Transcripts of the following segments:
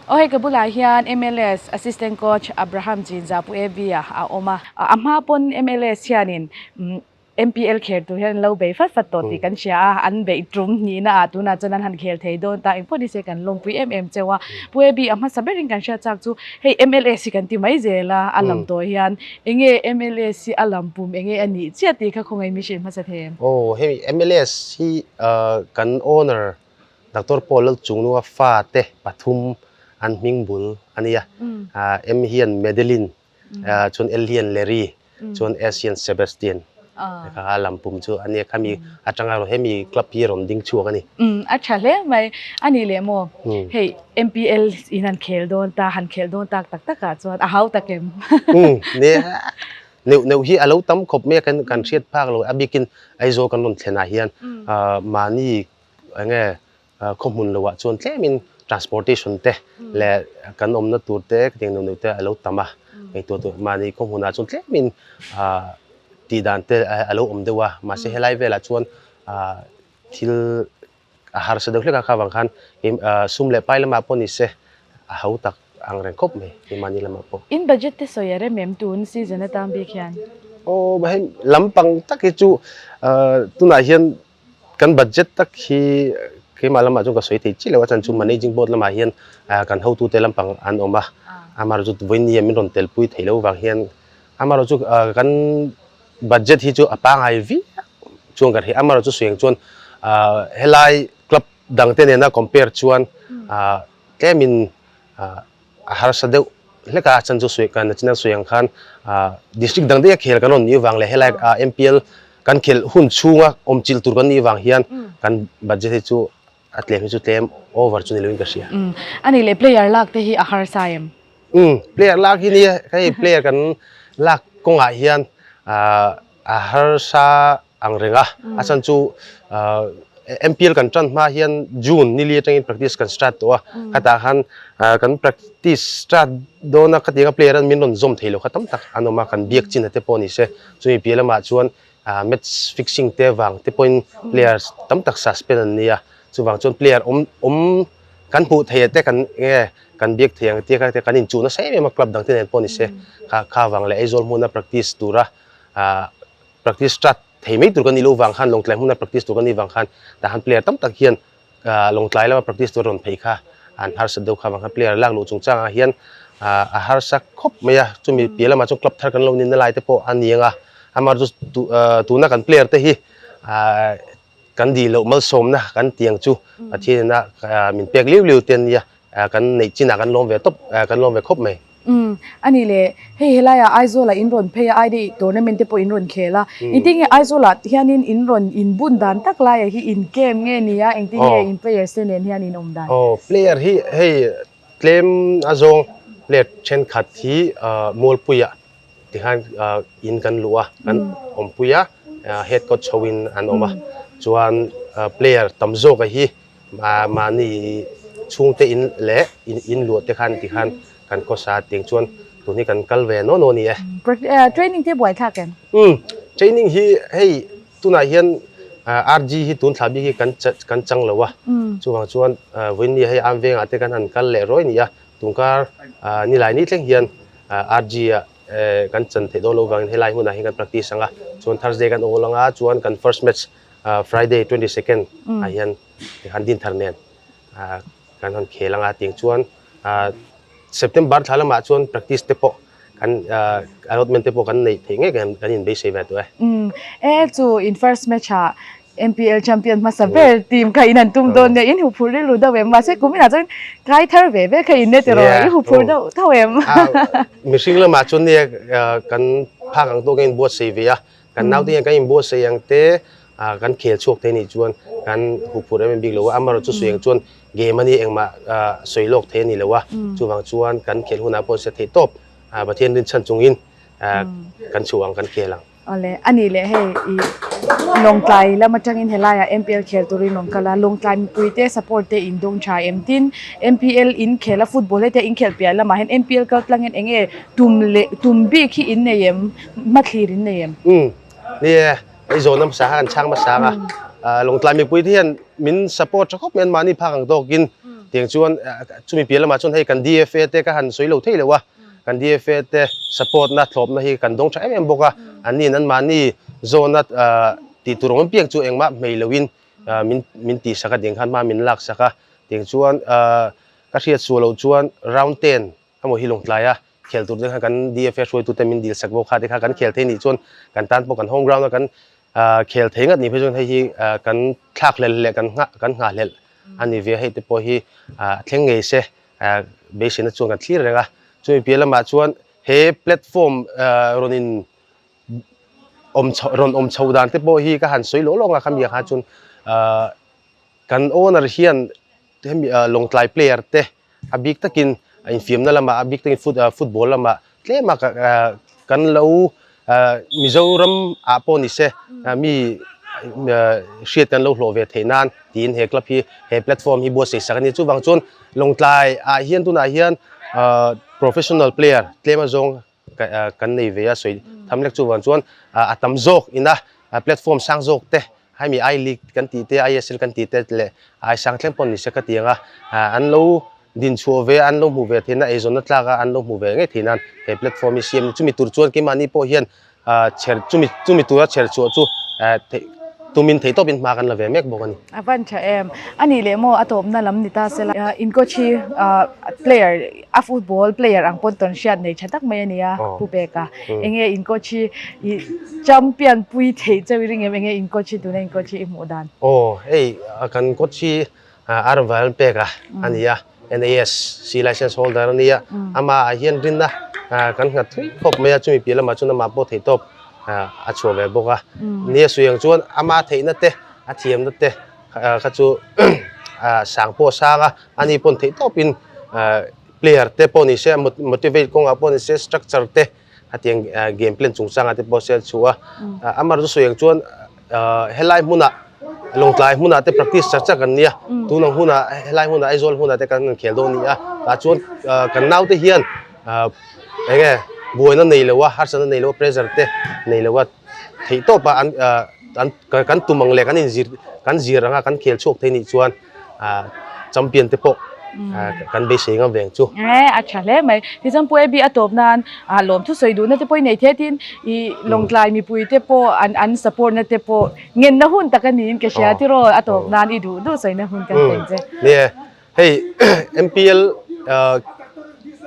Aw hei ka bulah hian MLS Assistant Coach Abraham Chinza Pu Evi-a a awm a. A hma pawn MLS hianin MPL khel tur hian an lo bei fat fat tawh tih kan hria a, an beih tum nihna ah tunah chuan an han khel thei dawn ta, engpawh nise kan lawmpui em em cheu a. Pu Ebi a hmasa berin kan hriat chak chu hei MLS hi kan ti mai zel a, a lam tawh hian enge MLS hi a lam pum enge a nih chiah tih kha khawngaih mi hrilh hmasa thei em? Aw hei MLS hi kan owner Doctor Paul Lalchungnua fate pathum an hming bul a nia, M hian Madeline chuan L hian Larry chuan S hian Sebastian kha a lam pum chu a nia khami atanga erawh hemi club hi a rawn ding chhuak a ni. Umm a tha hle mai a nih leh maw hei MPL in han khel dawn ta han khel dawn tak tak takah chuan a hau tak em? Umm nia neuh neuh hi a lo tam khawp mai a kan kan hriat phak lo a bikin Aizawl kan rawn thlenah hian mahni enge Khaw hmun loah chuan tlemin transportation te leh kan awmna tur te khatiang neuh neuh te a lo tam a, ngaihtuah tur mahni khaw hmunah chuan tlemin tih dan te a lo awm deuh a, mahse helai velah chuan thil a harsa deuh hlek a kha vang khan sum leh pai lamah pawh ni se a ho tak ang reng khawp mai keimahni lamah pawh. In budget te sawi a rem em tun season atan bik hian? Aw hei lampang tak hi chu tunah hian Kan budget tak hi keimah lamah chuan ka sawi thei chiah lo a, chuan chu managing board lamah hian kan hotute lampang an awm a, amaherawhchu vawinia min rawn telpui thei lo vang hian amaherawhchu kan budget hi chu a pangngai viau chuan ka hria, amaherawhchu sawi ang chuan helai club dangte nena compare chuan tlemin a harsa deuh hlek a, chan chu sawi kan chin a sawi ang khan district dang daih a khel kan rawn nih vang leh helai MPL kan khelh hun chhunga awm chilh tur kan nih vang hian kan budget hi chu a tlem hi chu tlem over chu ni loin ka hria. A nih leh player lak te hi a harsa em? Umm player lak hi nia hei player kan lak kawngah hian a harsa ang reng a, a chhan chu MPL kan tan hma hian June nili atangin practice kan start tawh a, khatah khan kan practice start dawn a khatianga player an min rawn zawm thei lo kha tam tak an awm a, kan biak chin a te pawh ni se, chumi piah lamah chuan match fixing te vang te pawhin players tam tak suspend an ni a, chuvang chuan player awm awm kan hmuh theih a te kan nge kan biak thei ang tia kha kan inchuh nasa em em a club dang te nen pawh ni se, kha kha vang leh Aizawl hmuna practice tura practice start thei mai tur kan nih loh vang khan Lawngtlai hmuna practice tur kan nih vang khan tah khan player tam tak hian Lawngtlai lama practice tur a rawn phei kha an harsat deuh kha vang khan player lak luh chungchangah hian a harsa khawp mai a, chumi piah lamah chuan club thar kan lo nihna lai te pawh a ni ang a, amaherawhchu tuna kan player te hi Kan dih loh malsawmna kan ti ang chu Pathian ina min pek liu liu te an nia, kan neih chinah kan lawm ve tawp, kan lawm ve khawp mai. Umm, a nih le, hei helaiah Aizawlah in rawn phei a, ai dei tournament te pawh in rawn khel a, engtin nge Aizawlah hianin in rawn inbun dan tak laiah hi in game nge ni a, engtin nge in players te nen hian in awm dan? Aw, player hi hei tlem a zawng player thenkhat hi Mualpuiah Tikhan in kan luh a, kan awmpui a, head coach ho in an awm a, chuan player tam zawk a hi mahni chhungte in leh in luah te khan tikhan kan khawsa tiang chuan tun hi kan kal ve naw naw a ni e. Training te buai thlak em? Umm, training hi hei tunah hian RG hi tun thla bik hi kan kan chang lo a, chuvang chuan vawiin hei am vengah te kan han kal leh ruai a ni a, Tungkar nilai ni thleng hian RG ah kan chan theih dawn loh vangin helai hmunah hian kan practice ang a, chuan Thursday kan awl ang a, chuan kan first match Friday 22nd ah hian tikhan Dinthar nen kan han khel ang a, tiang chuan September thla lamah chuan practice te pawh kan allotment te pawh kan neih theih ngei kan inbeisei ve tawh e. E chu in first match ah MPL champion hmasa ber team kha in han tum dawn nia, in huphurh rilru deuh em? Mahse kum inah chuan kai thar ve ve kha in ne tiraw, i huphurh deuh tho em? Mihring lamah chuan nia kan phak ang tawk a inbuatsaih ve a, kan naute hian kan inbuatsaih ang te kan khel chhuak thei anih chuan kan huphurh em em bik lo a, amaherawhchu chu sawi ang chuan game a ni engmah sawi lawk thei a ni lo a, chuvang chuan kan khelh hunah pawh se theih tawp Pathian rinchhan chungin kan chhuah ang kan khel ang. Awle, a nih leh hei i Lawngtlai lam atangin helaiah MPL khel turin rawn kal a, Lawngtlai mipuite support te in dawng tha em? Tin, MPL in khel a, football hetia in khelh piah lamah hian MPL kal tlangin eng nge tum leh tum bik hi in nei em? Hmathlir in nei em? Umm, ni e, hei zawn hmasa kha kan chhang hmasa ang a, Lawngtlai mipuite hian min support tha khawp mai, anmahni phak ang tawkin. Tiang chuan chumi piah lamah chuan hei kan DFA te ka han sawi lo thei lo a, kan DFA te support na thlawp na hi kan dawng tha em em bawk a, an niin anmahni zawhna tih tur awm piang chu engmah hmei loin min min tih sak a tiang khan hma min lak sak a, tiang chuan ka hriat suah loh chuan round 10 emaw hi lawngtlai a khel tur te khan kan DFA hruaitute min dil sak bawk kha te kha kan khel thei nih chuan kan tan pawh kan home ground a kan khel thei ngat nih phei chuan hei hi kan thlak hlelh leh kan nghah kan nghah hlelh a ni ve a, hei te pawh hi thleng ngei se beiseina chuan kan thlir reng a, chumi piah lamah chuan he platform rawn in awm chho rawn awm chho dan te pawh hi ka han sawi lawk lawk a khami ah khan chuan kan owner hian hemi Lawngtlai player te a bik takin infiamna lamah a bik takin foot football lamah tlem a kan lo Mizoram ah pawh ni se mi hriat kan lo hlawh ve theih nan tiin he club hi he platform hi buatsaih sak a ni. Chuvang chuan Lawngtlai ah hian tunah hian professional player tlem azawng kan nei ve a sawi tham lek chuvang chuan a tam zawk ina platform sang zawk te hemi I league kan tih te ISL kan tih te leh ai sang thleng pawh ni se ka ti ang a an lo din chhuah ve an lo hmuh ve theihna eizawnna tlak a an lo hmuh ve ngei theih nan he platform hi siam chumi tur chuan keimahni pawh hian chher chumi chumi tura chher chhuah chu theih tumin theih tawpin hma kan la ve mek bawk a ni. A van tha em. A nih leh maw a tawpna lam ni ta sela. In coach hi player a football player ang pawn tawn hriat nei tha tak mai a nia Pu Peka. Enge in coach hi i champion pui theih cheu i ring em enge in coach hi tuna in coach hi i hmuh dan? Aw hei kan coach hi R Val Peka a ni a NAS C license holder a nia amah ah hian rinna kan nghat thui khawp mai a chumi piah lamah chuan amah pawh theihtawp a chhuah ve bawk a nia sawi ang chuan ama theihna te a thiamna te kha chu sang pawh a sang a ani pawn theihtawpin player te pawh ni se motivate kawngah pawh ni se structure te hetiang game plan chungchangah te pawh se a chhuah a amah chu sawi ang chuan helai hmunah Lawngtlai hmunah te practice chak chak an nia tunang hunah helai hmunah Aizawl hmunah te kan han khel dawn a ni a tah chuan kan naute hian eng nge buaina nei lo a harsatna nei lo a pressure te nei lo a theih tawp a an an kan tum ang leh kan inzir kan zir anga kan khel chhuak thei nih chuan champion te pawh kan beisei ngam veng chu. E a tha hle mai. Tichuan Pu Abby a tawp nan lawmthu sawi duhna te pawh i nei thei tin i Lawngtlai mipui te pawh an an support na te pawh ngenna hun tak a niin ka hria tiraw a tawp nan i duh duh sawina hun kan pek che. Ni e, hei MPL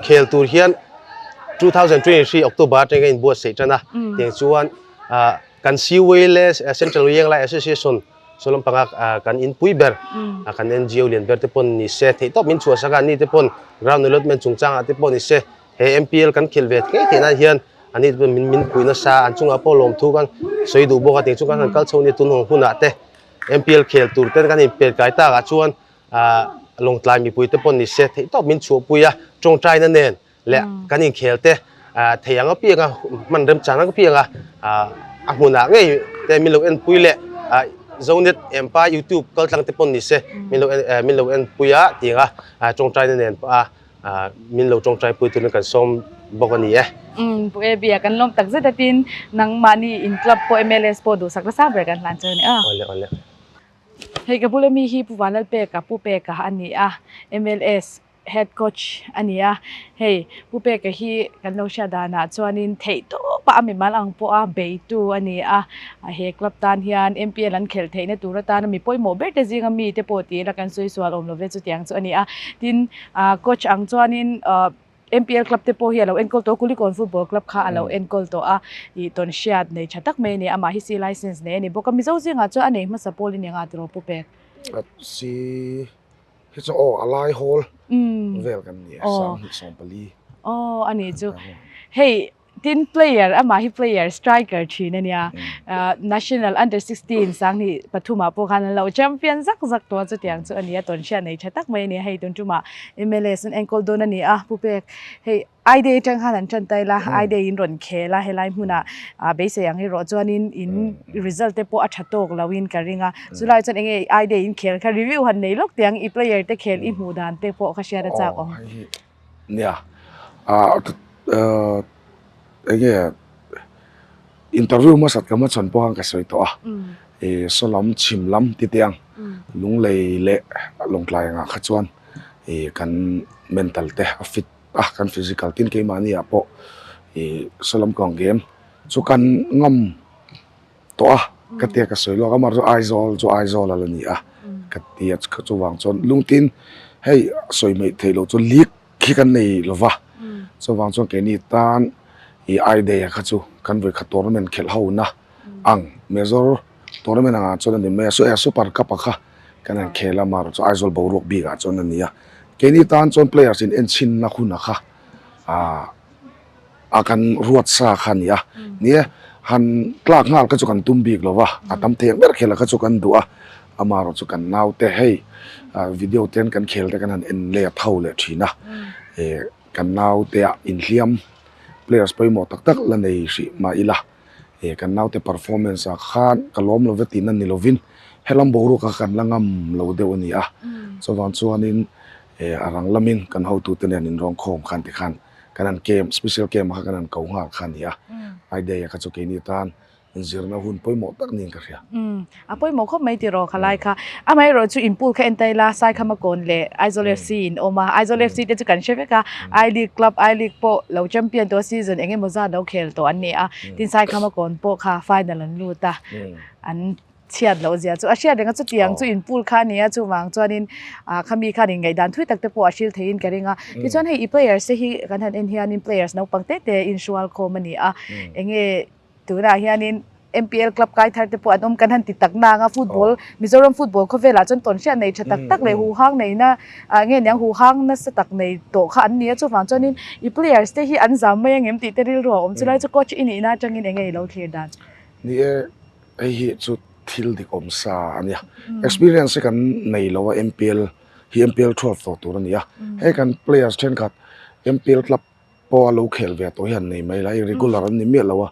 khel tur hian 2023 October atanga inbuatsaih tan a, tiang chuan kan Siwei leh Central Yenglai Association Saw lampanga kan inpui ber kan NGO lian ber te pawn ni se theih tawp min chhuah sak a, ani te pawn ground allotment chungchangah te pawh ni se he MPL kan khelh ve ngei theih nan hian ani te pawn min min pui nasa an chungah pawh lawmthu kan sawi duh bawk a tiang chu kan han kal chho nia tun hawng hunah te MPL khel tur ten kan inpel kai takah chuan Lawngtlai mipui te pawn ni se theih tawp min chhuahpui a tawngtaina nen leh kan inkhel te thei ang apianga hman remchang ang apianga a hmunah ngei te min lo enpui leh Zonet Empa YouTube kal tlang te pawn ni se min lo min lo enpui a tianga tawngtaina nen pawh a min lo tawngtai pui turin kan sawm bawk a ni e. Umm Pu Abby-a kan lawm tak zet a tin nangmahni in club pawh MLS pawh duhsak nasa ber kan hlan chu a ni a. Awle awle. Hei ka bula mi hi Pu Vanlalpeka Pu Peka a ni a MLS Head coach a ni a, hei Pu Peka hi kan lo hriat danah chuanin theih tawpah a mimal ang pawha beitu a ni a, he club tan hian MPL an khelh theihna tur atana mi pawimawh ber te zinga mi te pawh tih ila kan sawi sual awm lo ve chutiang chu a ni a, tin coach ang chuanin MPL club te pawh hi a lo enkawl tawh a, Kulikawn football club kha a lo enkawl tawh a, ih tawn hriat nei tha tak mai a ni, amah hi C license nei a ni bawk a, Mizo zingah chuan a nei hmasa pawl i ni anga tiraw Pu Pek? C. Hi chu aw a lai hawl vel kan ni a, 2014. Aw a nih chu. Hei tin player amah hi player striker thin a nia. National under 16 2003 ah pawh khan an lo champion zak zak tawh a chutiang chu a ni a, tawnhriat nei tha tak mai a ni a. Hei tun tumah MLS an enkawl dawn a ni a Pu Pek. Hei I day atang khan an tan ta ila, I day in rawn khel a, helai hmunah beisei ang erawh chuanin in result te pawh a tha tawk loin ka ring a, chulai chuan enge I day in khel kha review han nei lawk tiang i player te khel i hmuh dan te pawh kha hriat a chak awm. Aw hei hi nia enge interview hmasat ka hmachhawn pawh khan ka sawi tawh a, saw lam chhim lam ti teh ang Lunglei leh Lawngtlai angah kha chuan. ih kan mental te a fit a kan physical tin keimahni ah pawh ih saw lam kawng game chu kan ngam tawh a ka tia ka sawi lawk a amaherawhchu Aizawl chu Aizawl a la ni a ka tia chuvang chuan lungtin hei sawi hmeih theih loh chu league khi kan nei lo va chuvang chuan keini tan ih I day ah kha chu kan vawikhat tournament khelh ho na ang major tournament ang ah chuan a ni mai a saw super cup ah kha kan han khel a amaherawhchu Aizawl boruak bik ah chuan a ni a keini tan chuan players in enchhin na hun ah kha ah. a kan ruat sa kha a ni a ni e han tlak nghal kha chu kan tum bik lo va a tam thei ang ber khel kha chu kan duh a amaherawh chu kan naute hei ah video te an kan khel te kan han en let ho leh thin a eh kan naute ah inhliam players pawimawh tak tak la nei hrih mah ila eh kan naute performance ah khan ka lawm lo ve tihna ni lovin helam boruak kha kan la ngam lo deuh a ni a chuvang chuanin eh a rang lamin kan hotute nen inrawngkhawm khan tikhan. Kan han camp, special camp kha kan han ko nghal kha a ni a, I day kha chu keini tan inzirna hun pawimawh tak niin ka hria. Umm, a pawimawh khawp mai tiraw khalai kha. Amaherawh chu inpool kha en ta ila, Saikhamakawn leh Aizawl FC in awm a, Aizawl FC te chu kan hre vek a, I League club, I League pawh lo champion tawh season eng emaw zat lo khel tawh an ni a, tin Saikhamakawn pawh kha final an lut a, an chhiat loh zia chu a hriat reng a chutiang chu in pool kha a ni a chuvang chuanin ah khami khan in ngaihdan thui tak te pawh a hril theiin ka ring a tichuan hei i players te hi kan han en hianin players naupang te te inhrual khawm a ni a enge tunah hianin M_P_L club kai thar te pawh an awm kan han ti tak nang a football Mizoram football khawvelah chuan tawn hriat nei tha tak tak leh huhang neihna ah nge niang huhang nasa tak nei tawh kha an ni a chuvang chuanin i players te hi an zam mai ang em tih te rilru a awm chulai chu coach i nihna atangin enge i lo thlir dan. Ni e. Hei hi chu thil dik awm sa a nia. Experience hi kan nei lo a MPL hi MPL 12 tawh tur a ni a. Hei kan players thenkhat MPL club pawh a lo khel ve tawh hi han nei mai la, hei regular an ni miah lo a.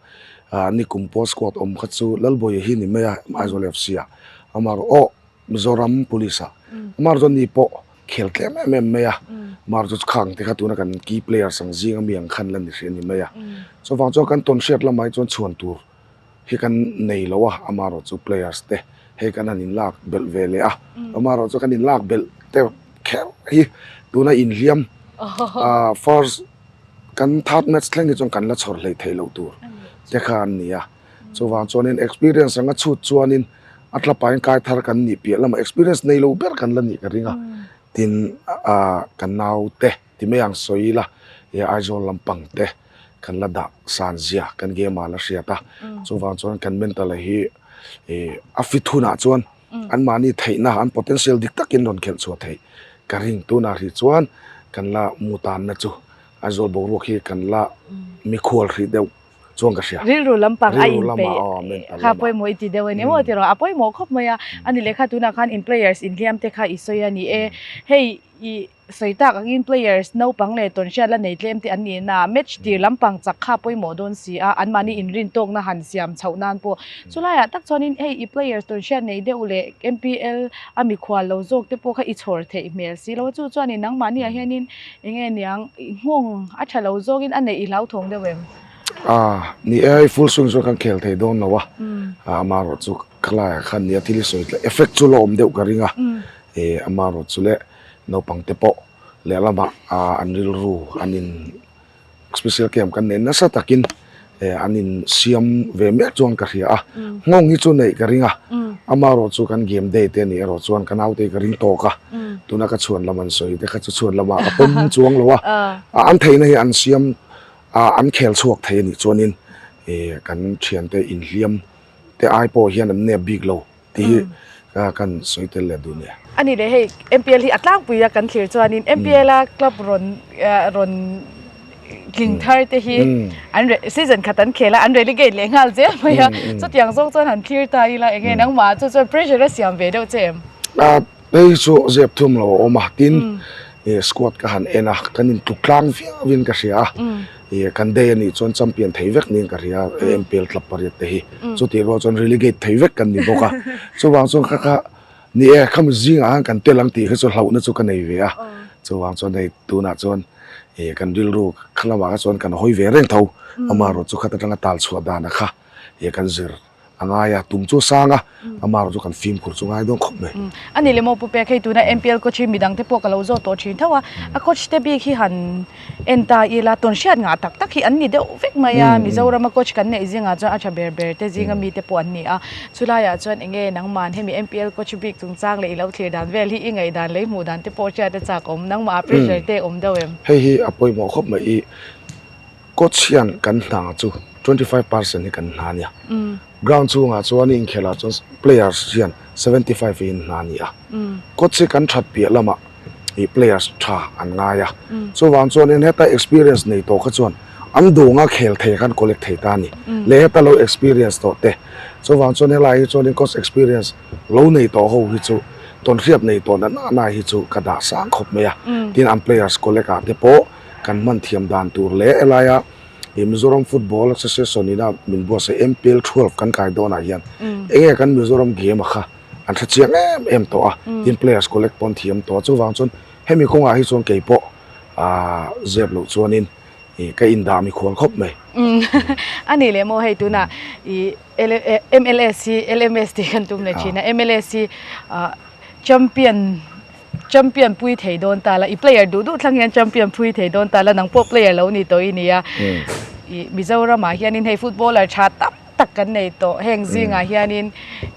Ah nikum pawh squad awm kha chu Lalbawiha hi ni mai a Aizawl FC ah. Amaherawh aw Mizoram Police ah. Amaherawh chuan ni pawh khel tlem em em mai a. Amaherawh chu khang te kha tuna kan key players ang zinga mi ang khan la ni hrih a ni mai a. Chuvang chuan kan tawnhriat lamah hi chuan chhuan tur hi kan nei lo a, amaherawh chu players te hei kan han inlak belh ve leh a, amaherawh chu kan inlak belh te kher hi tuna inhliam ah first kan third match thleng hi chuan kan la chhawr hlei theih loh tur te kha an ni a, chuvang chuanin experience anga chhut chuanin a tlapain kai thar kan nih piah lamah experience nei lo ber kan la nih ka ring a, tin ah kan naute. Ti mai ang sawi ila, he Aizawl lampang te kan la dah san zia kan game ah la hriat a, chuvang chuan kan mental a hi a fit hunah chuan anmahni theihna an potential dik takin rawn khelh chhuah theih ka ring. Tunah hrih chuan kan la mu tanna chu Aizawl boruak hi kan la mikhual hrih deuh chuan ka hria. Rilru lampang a inpeih kha pawimawh i ti deuh a ni maw tiraw? A pawimawh khawp mai a, a ni lehkha tunah khan in players inhliam te kha i sawi a ni e, hei i. Sawi tak angin players naupang leh tawnhriat la nei tlem te an nih na match tir lampang chak kha pawimawh dawn si a, anmahni inrin tawkna han siam chhoh nan pawh chulaiah tak chuanin hei i players tawnhriat nei deuh leh MPL a mikhual lo zawk te pawh kha i chhawr theih hmel si lo a, chu chuanin nangmahni ah hianin enge niang nghawng a tha lo zawkin a neih i hlauthawng deuh em? Ah ni e hei full swing chuan kan khel thei dawn lo a, amaherawh chu khalaiah khan nia thil i sawi tleh effect chu la awm deuh ka ring a, eh amaherawh chu leh Naupang te pawh lehlamah an rilru an in special camp kan neih nasa takin an in siam ve mek chuan ka hria a, nghawng hi chu neih ka ring a, amaherawh chu kan game day te nih erawh chuan ka naute hi ka ring tawk a, tuna ka chhuan lam an sawi te kha chu chhuan lamah ka pawm chuang lo a, an theihna hi an siam an khel chhuak thei a nih chuanin kan thiante inhliam te ai pawh hian an nep bik lo. Tih hi kan sawi tel leh duh nia. A ni leh hei MPL hi a tlangpui a kan thlir chuanin MPL a club rawn rawn tling thar te hi an season khat an khel a an relegate leh nghal zel mai a chutiang zawng chuan han thlir ta ila enge nangmah chu chuan pressure a siam ve deuh che em? Hei chu zep thum lo a awm a tin squad ka han en a kan intluk tlang viau in ka hria a kan day a nih chuan champion thei vek niin ka hria a MPL club pariat te hi chutih rual chuan relegate thei vek kan ni bawk a chuvang chuan kha kha ni e khami zingah khan kan tel ang tih kha chu hlauhna chu ka nei ve a chuvang chuan hei tunah chuan kan rilru kha lamah kha chuan kan hawi ve reng tho amaherawhchu khat atanga tal chhuah dana kha kan zir. a ngai a, tum chu a sang a, amaherawh chu kan fimkhur chu ngai dawn khawp mai. A ni le maw Pu Pek, hei tuna MPL coach hi midang te pawh ka lo zawt tawh thin tho a, a coach te bik hi han en ta ila tawn hriat ngah tak tak hi an ni deuh vek mai a, Mizorama coach kan neih zingah chuan a tha ber ber te zinga mite pawh an ni a, chulaiah chuan eng nge nangman hemi MPL coach bik chungchang leh i lo thlir dan vel hi i ngaihdan leh i hmuh dan te pawh hriat a chak awm, nangmah pressure te awm deuh em? Hei hi a pawimawh khawp mai i coach hian kan hna chu 25% hi kan hna a nia, ground chhungah chuan inkhelh ah chuan players hian 75 hi in hna a ni a, coach hi kan that piah lamah ih players tha an ngai a, chuvang chuanin heta experience nei tawh kha chuan an duhanga khel thei khan collect thei ta a ni, leh heta lo experience tawh te, chuvang chuan helai hi chuanin coach experience lo nei tawh ho hi chu tawnhriat nei tawh na na hi chu ka dah sang khawp mai a, tin an players collect ah te pawh kan hman thiam dan tur leh helaia ih Mizoram Football Association ina min buatsaih MPL 12 kan kai dawnah hian enge kan Mizoram game a kha an hre chiang em em tawh a, tin players collect pawh an thiam tawh a, chuvang chuan hemi kawngah hi chuan kei pawh aah zep loh chuanin ih ka indah mikhual khawp mai. A nih leh maw hei tunah ih MLS hi LMS tih kan tum leh thin a, MLS hi ah champion champion pui thei dawn ta la, i player duh duh thlang hian champion pui thei dawn ta la, nang pawh player lo ni tawh i nia. Ih Mizoramah hianin hei footballer tha tam tak kan nei tawh, heng zingah hianin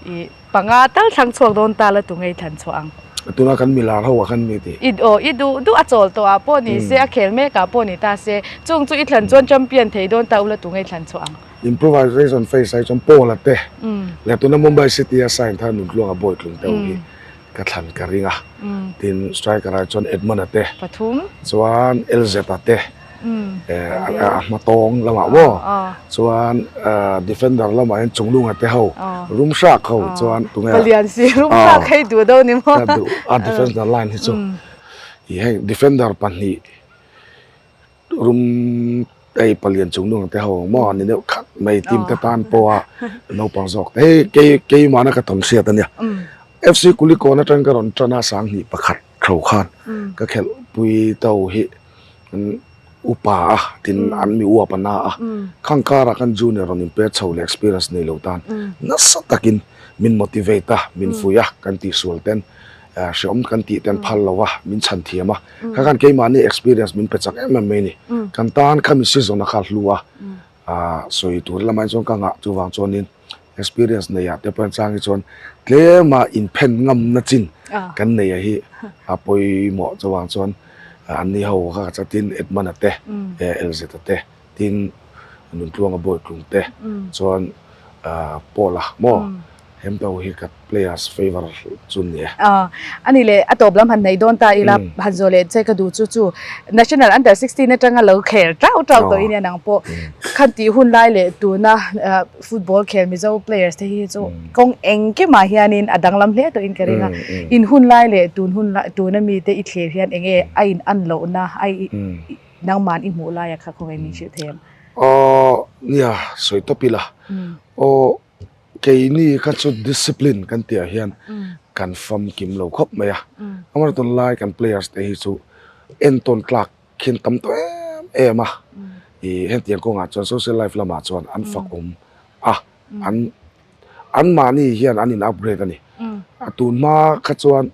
ih panga tal thlang chhuak dawn ta la tu ngei thlan chhuah ang. Tuna kan milar ho ah khan mi ti. I aw i duh duh a chawl tawh ah pawh ni se, a khel mek ah pawh ni ta se, chung chu i thlan chuan champion thei dawn ta ula tu ngei thlan chhuah ang. Improvisation phase ai chuan Paul-a te leh tuna Mumbai City a sign thar Nuntluanga Bawitlung te ho hi ka thlan ka ring a, tin striker ah chuan Edmund-a te, Pathum. Chuan LZ-a te, a hma tawng lamah maw, chuan defender lamah hian Chunglunga te ho, Rumhrak ho chuan tunge a. Palian si Rumhrak hei duh deuh ni maw. Ka duh a defender line hi chu ih heng defender pahnih. Rum hei palian chung nung te ho maw ni deuh khat mai team te tan pawha naupang zawk te hei kei keimahna ka tawn hriat ania FC Kulikawn atang ka rawn tan a sanghnih pakhat tho khan ka khelh pui to hi upa a tin an mi uap a na a khang karah khan junior rawn in pet chho leh experience nei lo tan nasa takin min motivate a min fuih a kan tihsual ten hreawm kan tih ten phal lo a min chhan thiam a. Kha khan keimahni experience min pe chak em em mai ni. Kan tan khami season a kha hlu a, sawi tur lamah chuan ka ngah chuvang chuanin experience neih ah te pawh chang hi chuan tlema inphen ngamna chin kan neih a hi a pawimawh chuvang chuan anni ho kha ka chatin Edmund-a te, LZ-a te tin Nuntluanga Bawitlung te chuan Paul-a maw Hemto hi ka players favour chu ni e. A ni leh a tawp lam han nei dawn ta ila han zawh leh che ka duh chu chu National Under 16 atanga lo khel tau tau tawh i nia nang pawh khan tih hun lai leh tuna football khel Mizo players te hi chu kawng engkimah hianin a danglam hle tawhin ka ring a in hun lai leh tun hun lai tuna mite i thlir hian enge a in an lohna a i nangman i hmuh laia kha khawngaih min hrilh thei em? Aw nia sawi tawp ila aw. Keini kha chu discipline kan tih ah hian kan famkim lo khawp mai a, amah tunlai kan players te hi chu entawn tlak khian tam tawh em em a, ih hetiang kawngah chuan social life lamah chuan an fak awm a, an anmahni hian an in upgrade a ni, a tun hma kha chuan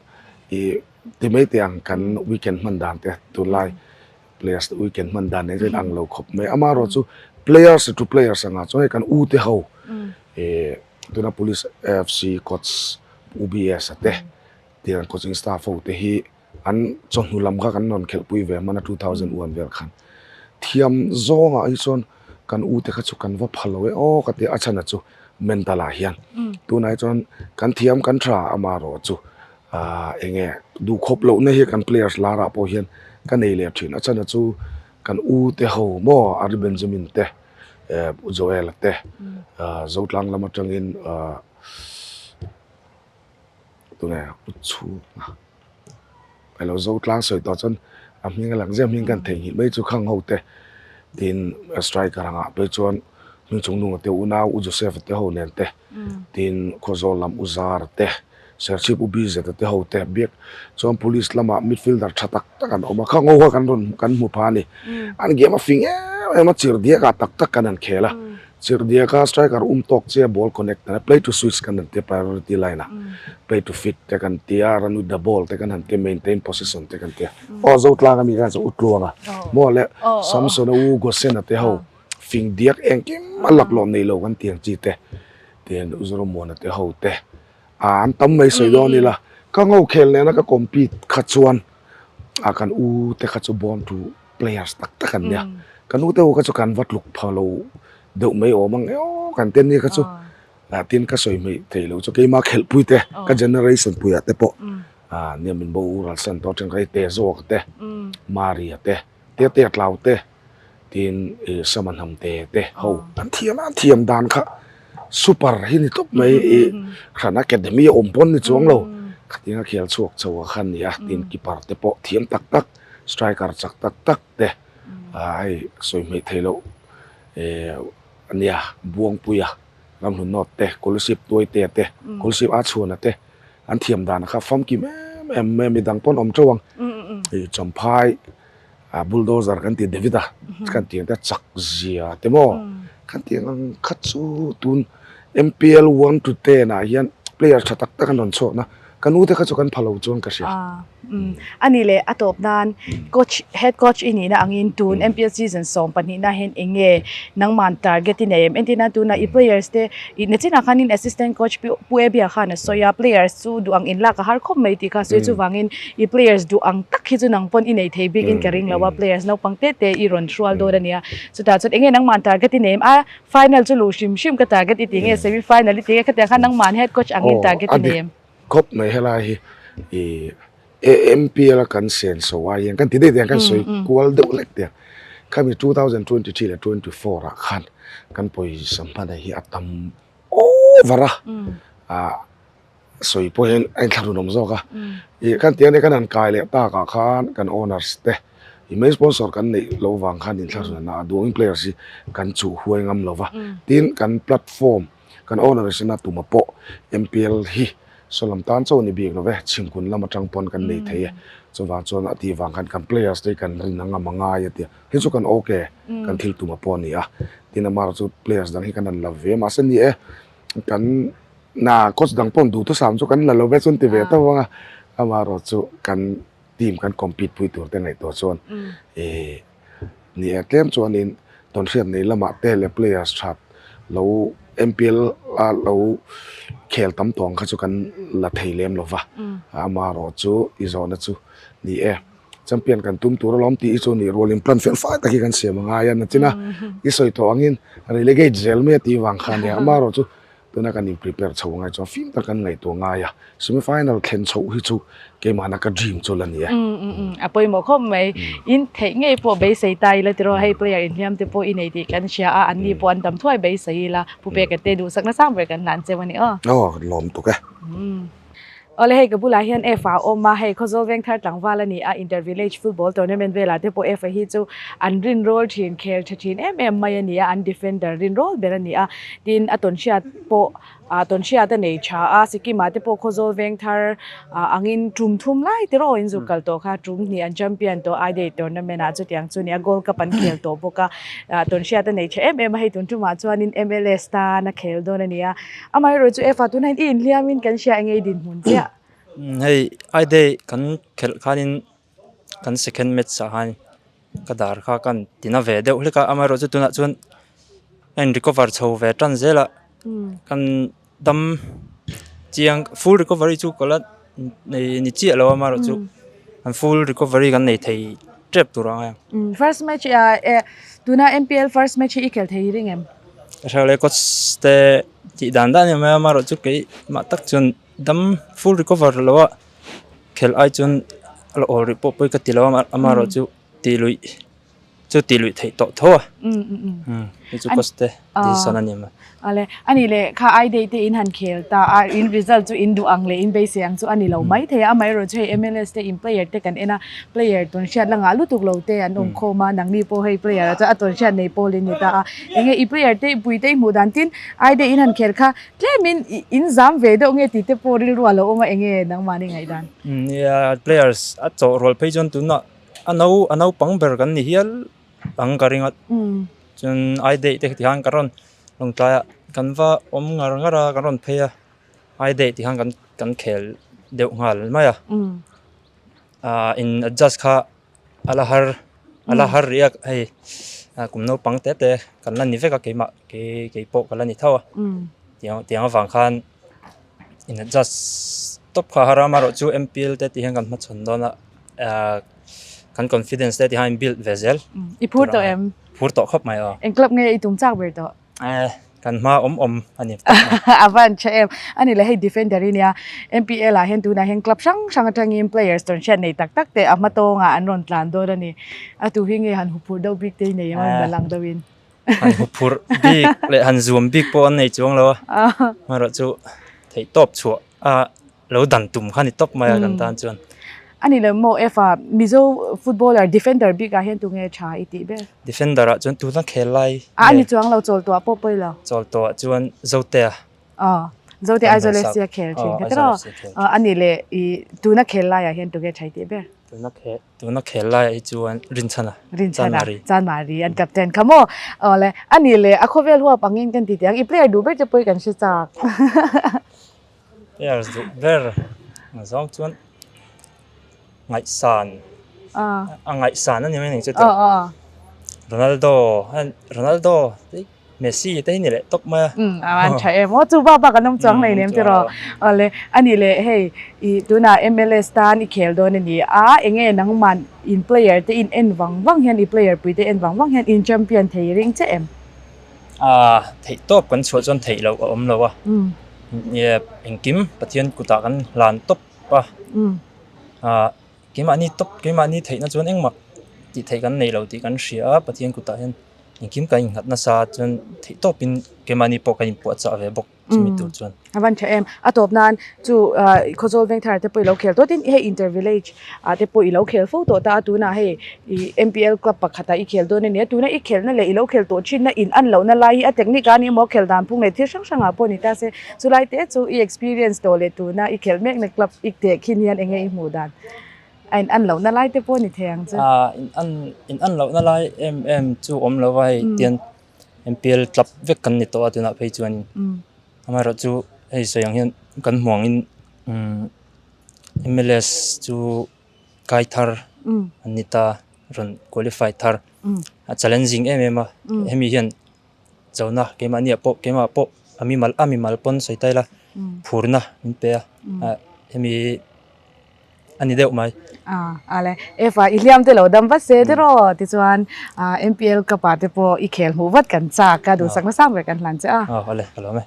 ih ti mai teh ang kan weekend hman dan te tunlai. Players te weekend hman dan nen chuan ang lo khawp mai. Amaherawh chu players to players anga chuan hei kan u te ho eh tuna Police AFC coach UBS a te tiang coaching staff ho te hi an chawhnu lam kha kan rawn khelhpui ve hman a 2001 vel khan. Thiam zawngah hi chuan kan u te kha chu kan va pha lo e aw ka ti a, a chhan a chu mental ah hian tunah hi chuan kan thiam kan tha amaherawh chu Ahh enge duhkhawp lohna hi kan players larah pawh hian ka nei leh thin a chhan chu kan u te ho maw Ari Benjamin te eh U Joel te ahh Zotlang lam atangin ahh tunge U Chhunga alo Zotlang sawi tawh chuan a hming a lang zia hming kan theihnghilh mai chu khang ho te tin striker angah phei chuan hmingchung nunga te unau U Joseph te ho nen te tin Khawzawl lam U Zara te. Serchhip U BZ te ho te biak chuan police lamah midfielder tha tak tak an awm a, kha ngo kha kan rawn kan hmu pha a ni. An game a fing em em a, chirh diak ah tak tak kan han khel a. Chirhdiaka striker um tawk chiah ball connect a play to switch kan han tia priority line a play to fit te kan tia run with the ball te kan han tia maintain position te kan tia aw Zotlang ami khan chu u tluang a maw le Samson a u Gosen a te ho fing diak engkim a laklawh nei lo kan tiang chi te tian u Zoromuana te ho te a an tam mai sawi dawn ila ka ngo khel nena ka compete kha chuan a kan u te kha chu born to players tak tak an nia ka nu te ho kha chu kan va tluk pha lo deuh mai awm ang eo kan te nia kha chu ah tin ka sawi hmeih thei lo chu keima khelhpui te ka generation puiah te pawh ah nia min bo ralsan tawh atang kha hei te zawk te Maria te te te tlau te tin ih sama hnam te te ho an thiam a an thiam dan kha super hi ni tawp mai ih hran academy a awm pawn ni chuang lo khatiang a khel chhuak chho a kha nia tin keeper te pawh thiam tak tak. Striker chak tak tak te hei sawi hmeih theih loh a nia Buangpuia Ramhlun North te Kolasib Tuaite te Kolasib a chhuana te an thiam dan kha famkim em em mai a midang pawn awm teuh ang hei Champhai bulldozer kan tih David a kan tih ang te chak zia te maw kan tih ang kha chu tun MPL 1 to 10 ah hian player tha tak tak an rawn chhuak na ka nu te kha chu kan pha lo chuan ka hria. A ni leh a tawp nan coach head coach i nihna angin tun MPL season 12 na hian eng nge nangman target i nei em? Entir nan tuna i players te i nachinah khanin assistant coach Pu Ebia khan a sawi a players chu duh ang inlak a har khawp mai tih kha a sawi chuvangin i players duh ang tak hi chu nang pawn i nei thei bikin ka ring lo a players naupang te te i rawn hrual dawn a nia chutah chuan eng nge nangman target i nei em? A final chu luh hrim hrim ka target i ti nge semi final i ti nge khatiang khan nangman head coach angin target i nei em? Khawp mai helai hi ih MPL a kan sen so ai hian kan ti daih daih ang kan sawi kual deuh lek te khami 2023 leh 24 ah khan kan pawisa hman hi a tam over a ah sawi pawh hian a inthlahrun awm zawk a ih kan ti ania kan han kai leh tak ah khan kan owners te ih main sponsor kan neih loh vang khan inthlahrun a duangin players hi kan chuh huai ngam lo va tin kan platform Kan owner sina tuma pawh MPL hi saw lam tan chauh a ni bik lo ve, chhimkun lam atang pawn kan nei thei e. Chuvang chuan a tih vang khan kan players te hi kan rin a ngam a ngai a tia. Hei chu kan ok, kan thil tuma pawh a ni a. Tin amaherawh chu players dang hi kan han la ve mahse ni e, kan na coach dang pawn duhthusam chu kan la lo ve chuan ti ve tawp ang a. Amaherawh chu kan team kan compete pui tur te ngaihtuah chuan ih Ni e tlem chuanin tawnhriat nei lamah te leh players that lo MPL a lo khel tam tawh ang kha chu kan la thei lem lo va, amaherawh chu i zawhna chu ni e champion kan tum tur alawm tih hi chu nih rualin plan fel fai tak hi kan siam a ngai a nachina i sawi tawh angin relegate zel mai a tih vang kha ania amaherawh chu Tuna kan in prepare chho angai chuan fim tak kan ngaihtuah ngai a, semi final thlen chhoh hi chu keimahna ka dream chu la ni e. A pawimawh khawp mai. In theih ngei pawh beisei ta ila tiraw hei player inhliam te pawh i nei tih kan hria a, anni pawh an dam thuai beisei ila Pu Peka te duhsakna sang ber kan hlan cheu a ni aw. Aw lawm tuk e. Awle hei ka bulah hian F a awm a, hei Khawzawl Vengthar tlangval a ni a, Inter Village Football Tournament velah te pawh F a hi chu an rinrawl thin, khel tha thin em em mai a ni a, an defender rinrawl ber a ni a, tin a tawnhriat pawh ah tawnhriat a nei tha a, Sikkim ah te pawh Khawzawl Vengthar ah angin tum thum lai te rawh in zuk kal tawh kha, tum hnih an champion tawh I Day Tournament ah chutiang chu a ni a, Gold Cup an khel tawh bawk a, ah tawnhriat a nei tha em em a, hei tun tumah chuanin MLS tan a khel dawn a ni a. Amaherawh chu Efa tunah hian i inhliamin kan hria eng nge i dinhmun chiah? Hei I day kan khelh khanin kan second match ah khan ka dar kha ka tina ve deuh hlek a, amaherawh chu tunah chuan a in recover chho ve tan zel a, kan dam chiang full recovery chu ka la nei ni chiah lo a amaherawh chu an full recovery kan nei thei tep tur ang a. First match tuna MPL first match hi i khel thei ring em? Ka hria le coach te tih dan dan em mai a amaherawh chu keimah tak chuan dam full recover lo a khelh ai chuan a la awl rih pawh pawi ka ti lo a amaherawh chu tih luih chu tih luih theih tawh tho a hei chu coach te decision a ni mai. Awle a nih leh kha I day te in han khel ta a in result chu in duh ang leh in beisei ang chu a ni lo mai thei a amaherawh chu hei MLS te in player te kan en a player tawn hriat la ngah lutuk lo te an awm khawm a nangni pawh hei player ah chuan a tawn hriat nei pawl in ni ta a enge i player te i pui te i hmuh dan tin ai deuh in han khel kha tlem in in zam ve deuh nge tih te pawh rilru a lo awm a enge nangmahni ngaihdan. Nia players a chawh rual phei chuan tunah a no a naupang ber kan ni hial ang ka ring a chuan ai daih te ti khan ka rawn. Lawngtlaiah kan va awm ngar ngar a kan rawn phei a I day tih khan kan kan khel deuh nghal mai a ah in adjust kha a la har a la har rih a hei kum naupang te te kan la ni vek a keimah kei kei pawh ka la ni tho a tiang tiang avang khan in adjust tawp kha a har a amaherawhchu M_P_L te tih hian kan hmachhawn dawn a ah kan confidence te tih khan in build ve zel I phur tawh em? Phur tawh khawp mai aw. Eng club nge i tum chak ber tawh? Eh, kan hma awm awm a ni. A van tha em. A ni le hei defender i nia. MPL ah hian tunah hian club hrang hrang atangin players tawn hriat nei tak tak te a hma tawngah an rawn tlan dawn a ni. A tu hi nge han huphurh deuh bik te i nei em a rawn lang deuhin. Han huphurh bik leh han zuam bik pawh an nei chuang lo a. Amaherawhchu theihtawp chhuah a lo dan tum kha ni tawp mai a kan tan chuan. A ni lo maw Efa, Mizo footballer defender bik ah hian tunge tha i tih ber? Defender ah chuan tuna khel lai A ni chuang lo chawl tawh ah pawh pawi lo. Chawl tawh ah chuan Zotea. Aw, Zote Aizawl FC a khel thin kha tiraw? A ni leh i tuna khel lai ah hian tunge tha i tih ber? Tuna khel Tuna khel laiah hi chuan Rinchhana, Rinchhana, Chanmari an captain kha maw? Awle, a ni le, a khawvel huap angin kan ti teh ang, i player duh ber te pawh hi kan hre chak. Players duh ber ang zawng chuan ngaihsan, a ngaihsan a ni mai ang chu tih. Ronaldo, Ronaldo Messi te hi ni leh tawp mai a. Umm a van tha em aw chu bak bak an awm chuang hlei nem tiraw. Awle a ni leh hei i tunah MLS tan i khel dawn a ni a enge nangman in player te in en vang vang hian i player pui te en vang vang hian in champion thei ring che em? A theih tawp kan chhuah chuan theih loh a awm lo a. Engkim Pathian kutah kan hlan tawp a. Keimahni tawp keimahni theihna chuan engmah tih theih kan nei lo tih kan hria a Pathian kutah hian Engkim kan innghat nasa chuan theih tawpin keimahni pawh kan inpuahchah ve bawk chumi tur chuan. A van tha em. A tawp nan chu Khawzawl Vengthar te pawh i lo khel tawh tin hei Inter Village ah te pawh i lo khel fo tawh ta a tunah hei i MPL club pakhat ah i khel dawn a nia tuna i khelna leh i lo khel tawh thinna in an lohna lai hi a technique a ni emaw khel dan phung leh thil hrang hrang ah pawh ni ta se chulai te chu i experience tawh leh tuna i khelh mekna club i tehkhin hian enge i hmuh dan. A in an lohna lai te pawh ni thei ang chu. A in an in an lohna lai em em chu awm lo va hei tian MPL club vek kan ni tawh a tunah phei chuanin amaherawh chu hei sawi ang hian kan hmuh angin MLS chu kai thar an ni ta rawn qualify thar a challenging em em a hemi hian chona keimahni ah pawh keimah pawh a mimal a mimal pawn sawi ta ila phurna min pe a hemi a ni deuh mai. Ah ale Eva i hliam te lo dam vat se tiraw tichuan MPL cup ah te pawh i khel hmuh vat kan chak a duhsak nasa ber kan hlan che a. Aw ale ka lawm e.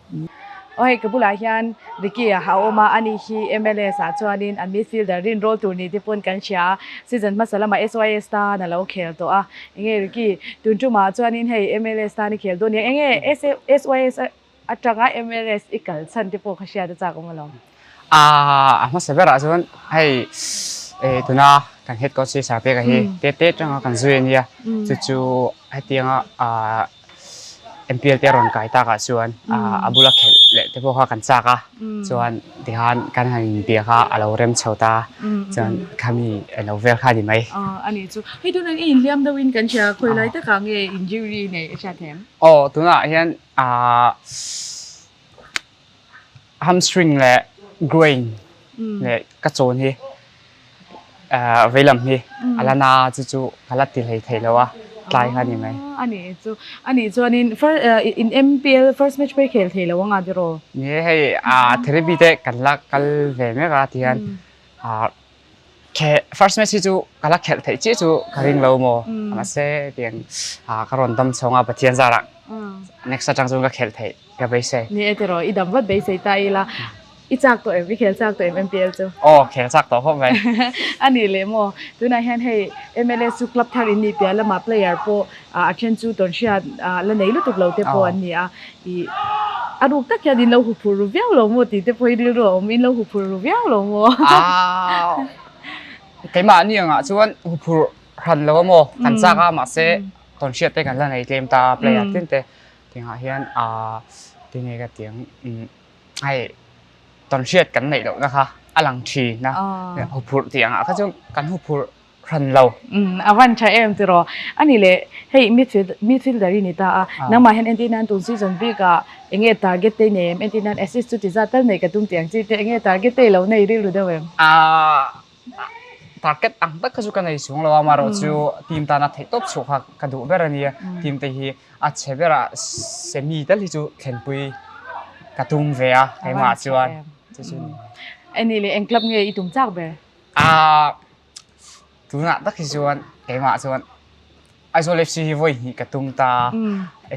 Aw hei ka bulah hian Ricky a awm a ani hi MLS ah chuanin an midfielder rin rawl tur ni te pawn kan hria a season hmasa lamah SYS tan a lo khel tawh a enge Ricky tun tumah chuanin hei MLS tan i khel dawn nia enge SYS Atanga MLS i kal chhan te pawh kha hriat a chak awm alawm. A hmasa berah chuan hei tuna kan head coach hi Sir Peka hi te te atanga kan zui a nia. Chu chu hetianga MPL te a rawn kai takah chuan a bula khelh leh te pawh kha kan chak a. Chuan tikhan kan han inbia kha a lo rem chho ta. Chuan khami alo vel kha a ni mai. A nih chu. Hei tunah i inhliam deuhin kan hria khawi lai takah nge injury nei a hriat em? Aw tunah hian Ahh hamstring leh groin leh ka chawn hi ahh veilam hi a la na chu chu ka la ti hlei thei lo a tlai kha a ni mai. A nih chu a nih chuanin in MPL first match pawh i khel thei lo anga tiraw? Ni e hei ahh therapy te kan la kal ve mek a tihian ahh Khe first match hi chu ka la khelh theih chiah chu ka ring lo maw mahse tiang ka rawn dam chhawng a Pathian zarah next atang chuan ka khelh theih ka beisei. Ni e tiraw i dam vat beisei ta ila i chak tawh em i khel chak tawh em MPL chu? Aw khel chak tawh khawp mai. A nih leh maw tunah hian hei MLS chu club thar in nih piah lamah player pawh a then chu tawnhriat la nei lutuk lo te pawh an ni a ih a ruk tak hian in lo huphurh ru viau lo maw tih te pawh hi rilru a awm in lo huphurh ru viau lo maw Keimah ni angah chuan huphurh hran lo a maw kan chak a mahse tawnhriat te kan la nei tlem ta player tin te tingah hian tinge ka ti ang hei tawnhriat kan neih lohna kha a lang thin a huphurh tih angah kha chuan kan huphurh. hran lo. Umm a van tha em tiraw. A nih leh hei midfield midfielder i ni ta a, nangmah hian entir nan tun season bikah eng nge target te i nei em? Entir nan assist chu ti zat tal nei ka tum tih ang chi te eng nge target te i lo nei rilru deuh em? Aaa target ang tak kha chu ka nei chung lo a, amaherawh chu team tana theih tawp chhuah kha ka duh ber a nia. Team te hi a chhe berah semi tal hi chu thlenpui ka tum ve a keimah chuan chu chu ni. A nih leh eng club nge i tum chak ber? Aaa tunah tak hi chuan keimah chuan Aizawl FC hi vawi hnih ka tum ta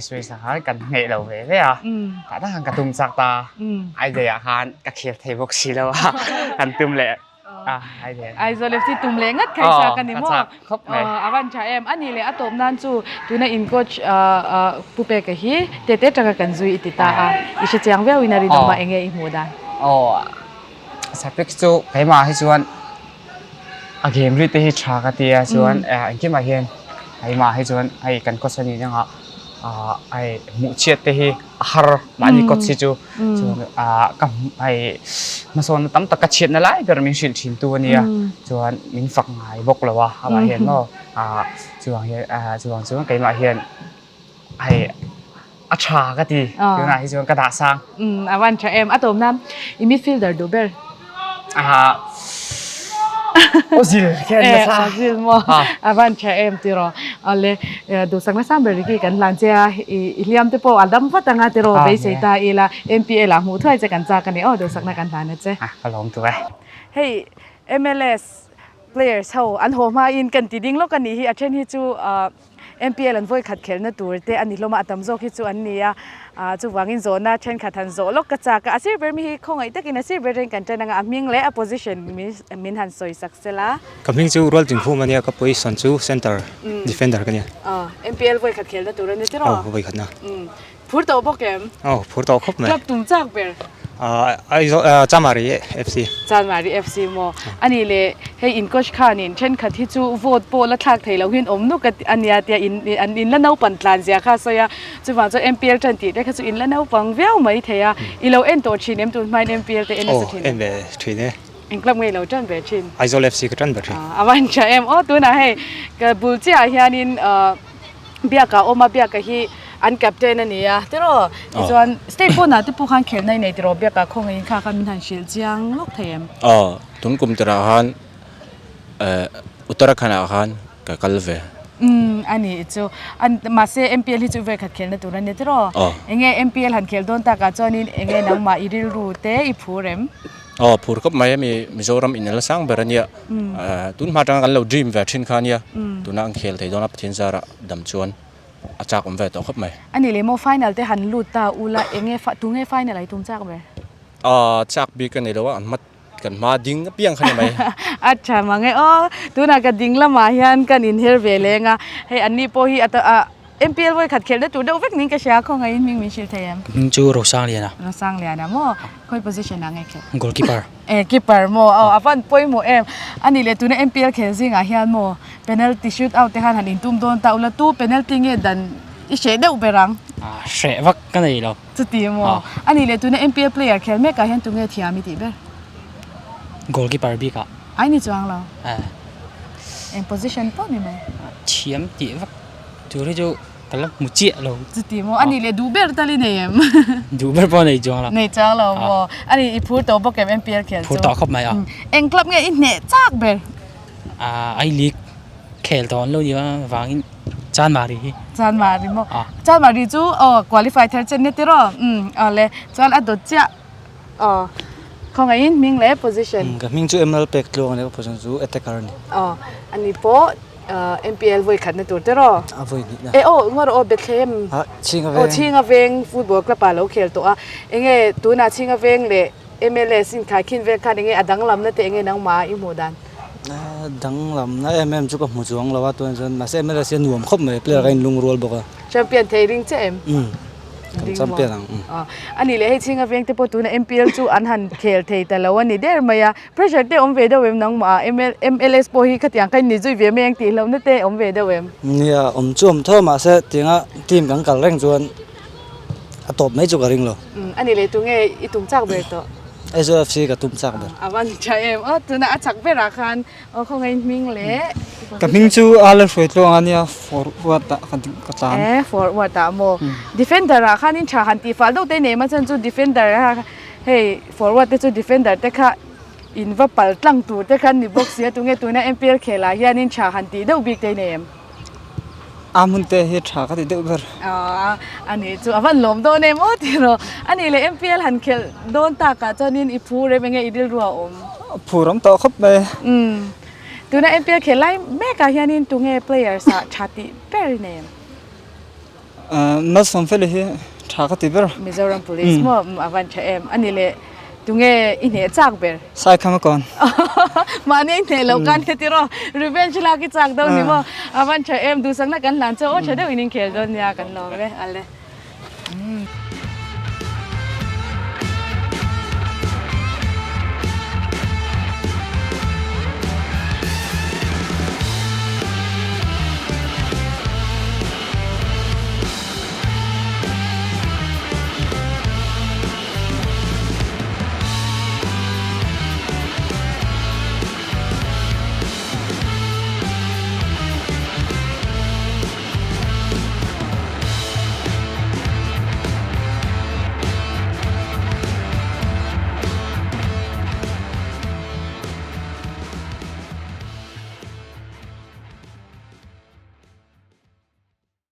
SOS ah khan kan hneh lo ve ve a tah tak khan ka tum chak ta Aizawl ah khan ka khel thei bawk si lo a kan tum leh a Aizawl Aizawl FC tum leh ngat kha i chak a ni maw? Khawp mai. A van tha em. A nih leh a tawp nan chu tuna in coach Pu Peka hi tete taka kan zui i ti ta a i hre chiang viau in a rinawm a enge i hmuh dan? Aw Sapek chu keimah hi chuan a game ri te hi tha ka ti a chuan engkimah hian keimah hi chuan hei kan coach a nih dangah ah hei hmuh chhiat te hi a har mahni coach hi chu chuan ah ka hei hmasawnna tam tak ka chhiatna lai ber min hrilh thin tu a nia chuan min fak ngai bawk lo a amah hian maw ah chuvang hian ah chuvang chuan keimah hian hei a tha ka ti tunah hi chuan ka dah sang. Umm a van tha em a tawp nan i midfielder duh ber. Aha Ozil khian nasa. Ozil maw a van tha em tiraw awle duhsak nasa ber hi kan hlan che a i hliam te pawh a dam vat anga tiraw beisei ta ila MPL ah hmuh thuai che kan chak a ni aw duhsakna kan hlan a che. Ka lawm tur e. Hei MLS players ho an haw hmain kan ti ding lawk a nih hi a then hi chu MPL an vawi khat khelhna tur te a ni hlawm a, a tam zawk hi chu an ni a, chuvangin zawhna thenkhat han zawh lawk ka chak a, a sir ber mi hi khawngaih takin a sir ber reng kan tan anga a hming leh a position min han sawi sak sel a. Ka hming chu Rual Tinkhum a nia, ka position chu center defender ka nia. MPL vawi khat khelhna tur a ni tiraw? Aw, vawi khatna. Phur tawh bawk em? Aw, phur tawh khawp mai. Club tum chak ber? Aizawl, Chamari FC. Chamari FC maw? A nih leh hei in coach khanin thenkhat hi chu vote pawh la thlak thei lo hian awm nuk a nia tia in an in la naupang tlan zia kha a sawi a, chuvang chuan MPL tan tih te kha chu in la naupang viau mai thei a, i lo en tawh thin em tun hmain MPL te en nasa thin em? Aw, en ve thin e. Eng club nge i lo tan ve thin? Aizawl FC ka tan ve thin. A van tha em? Aw tunah hei ka bul chiahah hianin Biaka a awm a, Biaka hi an captain a ni a tiraw? Tichuan state pawnah te pawh khan khelhna i nei tiraw Biaka khawngaihin kha khan min han hrilh chiang lawk thei em? Aw, tun kum tirah khan eh Uttarakhand ah khan ka kal ve. Umm a nih chu. An mahse MPL hi chu vekhat khelhna tur a ni tiraw? Aw. Enge MPL han khelh dawn takah chuanin enge nangmah i rilru te i phur em? Aw phur khawp mai a mi Mizoram in la sang ber a nia. Tun hma atanga kan lo dream ve thin kha a nia. Tuna an khel thei dawn a Pathian zarah dam chuan a chak awm ve tawh khawp mai. A nih leh maw final te han lut ta ula enge tunge final a i tum chak ber? Aw chak bik a ni lo a, an hma kan hma ding apiang kha ni mai. A tha mang e aw tunah ka ding lamah hian kan inher ve leng a, hei anni pawh hi a MPL vawi khat khelhna tur deuh vek niin ka hria a, khawngaihin hming min hrilh thei em? Hming chu Rosangliana. Rosangliana maw? Khawi position ah nge khelh? Goalkeeper. Eh keeper maw? Aw a van pawimawh em? A nih leh tuna MPL khel zingah hian maw penalty shoot out te khan han intum dawn ta ula tu penalty nge dan i hreh deuh ber ang? Ah hreh vak ka nei lo. Chuti maw? A nih leh tuna MPL player khel mekah hian tunge thiam i tih ber? Goalkeeper bikah. Ai ni chuang lo. Eh. Eng position pawh ni mai? Thiam tih vak. Tur hi chu ka la hmu chiah lo. Chuti maw? A nih leh duh ber tal i nei em? Duh ber pawh nei chuang lo. Nei chuang lo maw? A nih i phur tawh bawk em MPL khel chu? Phur tawh khawp mai a. Eng club nge i hneh chak ber? Ah I League khel tawh an lo ni a vangin Chanmari hi. Chanmari maw? Chanmari chu aw qualify thar chen nia tiraw? Umm awle chuan a dawt chiah aw khawngaihin hming leh position. Ka hming chu ML pek tluang a nia ka position chu attacker a ni. Aw ani pawh MPL vawi khatna tur te rawh. A vawi hnihna. E aw ngaw rawh aw Bethlehem. Ah Chhinga Veng. Aw Chhinga Veng football club ah lo khel tawh a. Enge tunah Chhinga Veng leh MLS inkhaikhin vel khan enge a danglamna te enge nangmah i hmuh dan? A danglamna em em chu ka hmu chuang lo a tunah chuan mahse MLS hi a nuam khawp mai player a inlungrual bawk a. Champion thei ring che em? Umm. Kan champion ang. A nih leh hei Chhinga Veng te pawh tunah MPL chu an han khel thei ta lo a ni der mai a. Pressure te awm ve deuh em nangmah ah MLS pawh hi khatiang kha in ni zui ve mai ang tih hlauhna te awm ve deuh em? Nia, awm chu awm tho mahse tianga team kan kal reng chuan a tawp mai chu ka ring lo. Umm a nih leh tunge i tum chak ber tawh? Aizawl FC ka tum chak ber. A van tha em aw, tunah a chak berah khan aw khawngaih hming leh. Ka hming chu a la hruai tluang a nia forward ah ka ka tlan. E forward ah maw defender ah khanin tha han tih fal deuh te nei ma chan chu defender a hei forward te chu defender te kha in va pal tlang tur te khan ni bawk sia tunge tuna M_P_L khel ah hianin tha han tih deuh bik te nei em? A hmun te hi tha ka ti deuh ber. Aaa ani chu a van lawm dawn em aw tih rawh. Ani leh M_P_L han khelh dawn takah chuanin i phur em enge i rilru a awm? Phur awm tawh khawp mai. Umm tuna M_P_L khelh lai mekah hianin tunge players ah tha tih ber i nei em? Malsawm Feli hi tha ka ti ber. Mizoram Police maw a van tha em. Ani leh tunge i hneh chak ber? Saikham a kawn. Mahni i hneh loh khan heti rawh. Revenge lak i chak dawn ni maw? A van tha em. Duhsakna kan hlan chu aw tha deuh in inkhel dawn nia kan lawm e. Ale.